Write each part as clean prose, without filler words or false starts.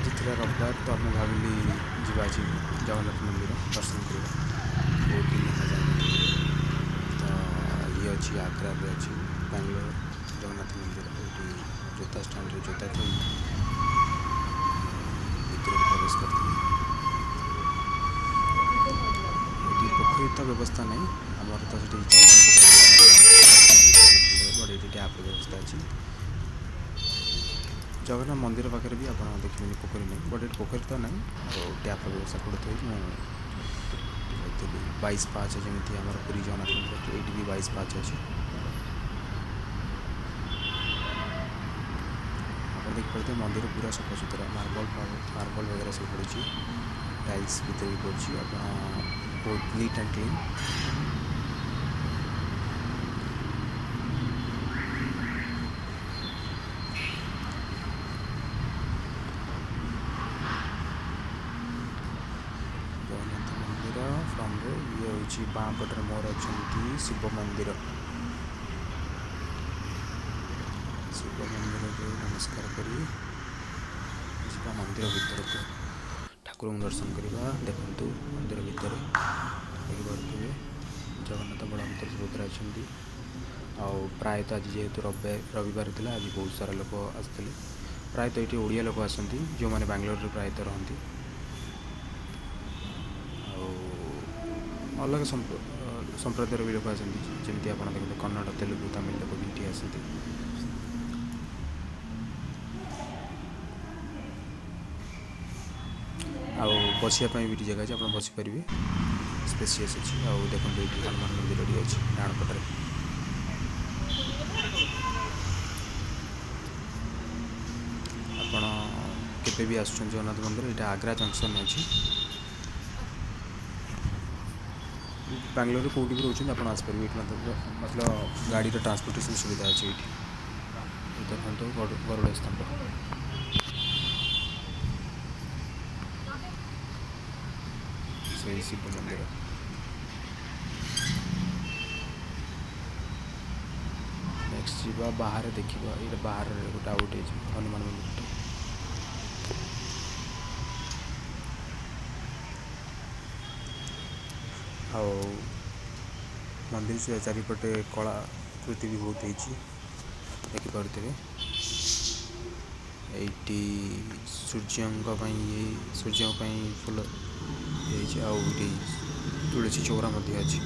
ଆଜି ଥିଲା ରବିବାର, ତ ମୁଁ ଭାବିଲି ଯିବା ଆଜି ଜଗନ୍ନାଥ ମନ୍ଦିର ଦର୍ଶନ କରିବା। ବହୁତ ଦିନ ହେଲା ଯାଇନଥିଲି। ତ ଇଏ ଅଛି ଆଗ୍ରାରେ ଅଛି ବାଙ୍ଗଲୋର ଜଗନ୍ନାଥ ମନ୍ଦିର। ଏଇଠି ଜୋତା ଷ୍ଟାଣ୍ଡରେ ଜୋତା ଥୋଇ ଭିତରକୁ ପ୍ରବେଶ କରିଥିଲି। ଏଠି ପୋଖରୀ ତ ବ୍ୟବସ୍ଥା ନାହିଁ, ଆମର ତ ସେଠି ଚନ୍ଦନ ପୋଖରୀ, ବଟ୍ ଏଇଠି ଟ୍ୟାପ୍ର ବ୍ୟବସ୍ଥା ଅଛି। ଜଗନ୍ନାଥ ମନ୍ଦିର ପାଖରେ ବି ଆପଣ ଦେଖିବେନି ପୋଖରୀ ନାହିଁ, ବଟ୍ ଏଠି ପୋଖରୀ ତ ନାହିଁ ଆଉ ଟ୍ୟାପ୍ର ବ୍ୟବସ୍ଥା କୋଉଠି ଥୋଇ ମୁଁ ଯାଇଥିଲି। 22 ପାହାଚ, ଯେମିତି ଆମର ପୁରୀ ଜଗନ୍ନାଥ ମନ୍ଦିର, ଏଇଠି ବି 22 ପାହାଚ ଅଛି। ଆପଣ ଦେଖିପାରୁଥିବେ ମନ୍ଦିର ପୁରା ସଫାସୁତୁରା, ମାର୍ବଲ ମାର୍ବଲ ବଗେରା ସବୁ ପଡ଼ିଛି, ଟାଇଲ୍ସ ଭିତରେ ବି ପଡ଼ିଛି। ଆପଣ ବହୁତ ନିଟ୍ ଆଣ୍ଡ କ୍ଲିନ୍। ଜଗନ୍ନାଥ ମନ୍ଦିର ଫ୍ରଣ୍ଟରେ ଇଏ ହେଉଛି, ବାଁ ପଟରେ ମୋର ଅଛନ୍ତି ଶିବ ମନ୍ଦିର। ଶିବ ମନ୍ଦିରରେ ନମସ୍କାର କରି ଯିବା ମନ୍ଦିର ଭିତରକୁ, ଠାକୁରଙ୍କୁ ଦର୍ଶନ କରିବା। ଦେଖନ୍ତୁ, ମନ୍ଦିର ଭିତରେ ଦେଖିପାରୁଥିବେ ଜଗନ୍ନାଥ, ବଳଭଦ୍ର, ସୁଭଦ୍ରା ଅଛନ୍ତି। ଆଉ ପ୍ରାୟତଃ ଆଜି ଯେହେତୁ ରବିବାର ଥିଲା, ଆଜି ବହୁତ ସାରା ଲୋକ ଆସିଥିଲେ। ପ୍ରାୟତଃ ଏଇଠି ଓଡ଼ିଆ ଲୋକ ଆସନ୍ତି, ଯେଉଁମାନେ ବାଙ୍ଗଲୋରରେ ପ୍ରାୟତଃ ରହନ୍ତି, ଆଉ ଅଲଗା ସମ୍ପ୍ରଦାୟର ବି ଲୋକ ଆସନ୍ତି। ଯେମିତି ଆପଣ ଦେଖନ୍ତୁ, କନ୍ନଡ଼, ତେଲୁଗୁ, ତାମିଲ ଲୋକ ବି ଏଠି ଆସନ୍ତି। ଆଉ ବସିବା ପାଇଁ ବି ଏଠି ଜାଗା ଅଛି, ଆପଣ ବସିପାରିବେ, ସ୍ପେସିୟସ୍ ଅଛି। ଆଉ ଦେଖନ୍ତୁ, ଏଇଠି ହନୁମାନ ମନ୍ଦିରଟି ଅଛି ଡାହାଣ ପଟରେ। ଆପଣ କେବେ ବି ଆସୁଛନ୍ତି ଜଗନ୍ନାଥ ମନ୍ଦିର, ଏଇଟା ଆଗ୍ରା ଜଙ୍କସନରେ ଅଛି। ବାଙ୍ଗଲୋରରେ କେଉଁଠି ବି ରହୁଛନ୍ତି, ଆପଣ ଆସିପାରିବେ ଏଇଠି। ମତଲବ ଗାଡ଼ିର ଟ୍ରାନ୍ସପୋର୍ଟେସନ୍ ସୁବିଧା ଅଛି ଏଇଠି। ଦେଖନ୍ତୁ ଗରୁଡ଼ ସ୍ତମ୍ଭ, ସେଇ ଶିବ ମନ୍ଦିର। ନେକ୍ସଟ ଯିବା ବାହାରେ ଦେଖିବା। ଏଇଟା ବାହାରରେ ଗୋଟେ ଆଉ ଗୋଟେ ଅଛି ହନୁମାନ ମନ୍ଦିରଟେ। ଆଉ ମନ୍ଦିର ଚାରିପଟେ କଳାକୃତି ବି ବହୁତ ହେଇଛି, ଦେଖିପାରୁଥିବେ। ଏଇଠି ସୂର୍ଯ୍ୟଙ୍କ ପାଇଁ, ଇଏ ସୂର୍ଯ୍ୟଙ୍କ ପାଇଁ ଫୁଲ ହେଇଛି। ଆଉ ଏଇଠି ତୁଳସୀ ଚଉରା ମଧ୍ୟ ଅଛି।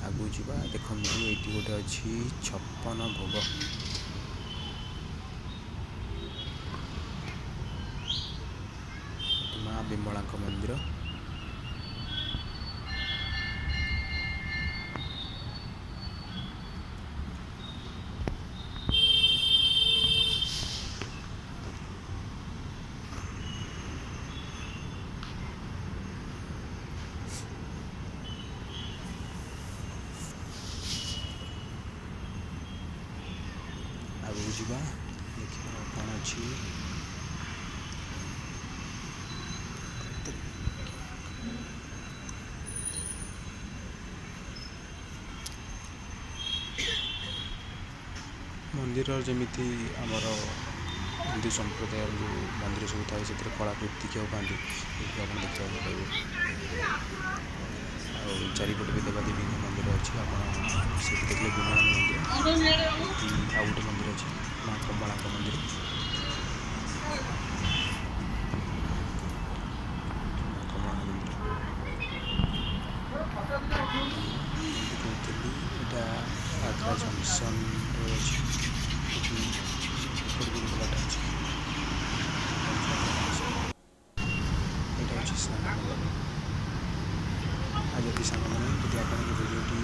ଆଗକୁ ଯିବା। ଦେଖନ୍ତୁ, ଏଇଠି ଗୋଟେ ଅଛି 56 ଭୋଗ। ଏଠି ମା ବିମଳାଙ୍କ ମନ୍ଦିର। ଆଗକୁ ଯିବା, ଦେଖିବା ଆଉ କ'ଣ ଅଛି। ମନ୍ଦିର ଯେମିତି ଆମର ହିନ୍ଦୁ ସମ୍ପ୍ରଦାୟର ଯେଉଁ ମନ୍ଦିର ସବୁ ଥାଏ, ସେଥିରେ କଳାକୃତି ଦେଖିବାକୁ ପାଆନ୍ତି, ଏଠି ଆପଣ ଦେଖିବାକୁ ପାଇବେ। ଆଉ ଚାରିପଟେ ବି ଦେବାଦେବୀଙ୍କ ମନ୍ଦିର ଅଛି। ଆପଣ ସେଠି ଦେଖିଲେ ବିମଳାଙ୍କ ମନ୍ଦିର, ଏଠି ଆଉ ଗୋଟେ ମନ୍ଦିର ଅଛି, ମା କମଳାଙ୍କ ମନ୍ଦିର। ମା କମଳାଙ୍କ ମନ୍ଦିର ଯେମିତି କହୁଥିଲି, ଏଇଟା ଆଗ୍ରା ଜଙ୍କସନରେ ଅଛି। ଏଠି ଉପରକୁ ଗୋଟେ ବାଟ ଅଛି। ଏଇଟା ହେଉଛି ସ୍ନାନ ମଣ୍ଡପ। ଆଉ ଯଦି ସାଙ୍ଗମାନେ, ଯଦି ଆପଣଙ୍କୁ ଭିଡ଼ିଓଟି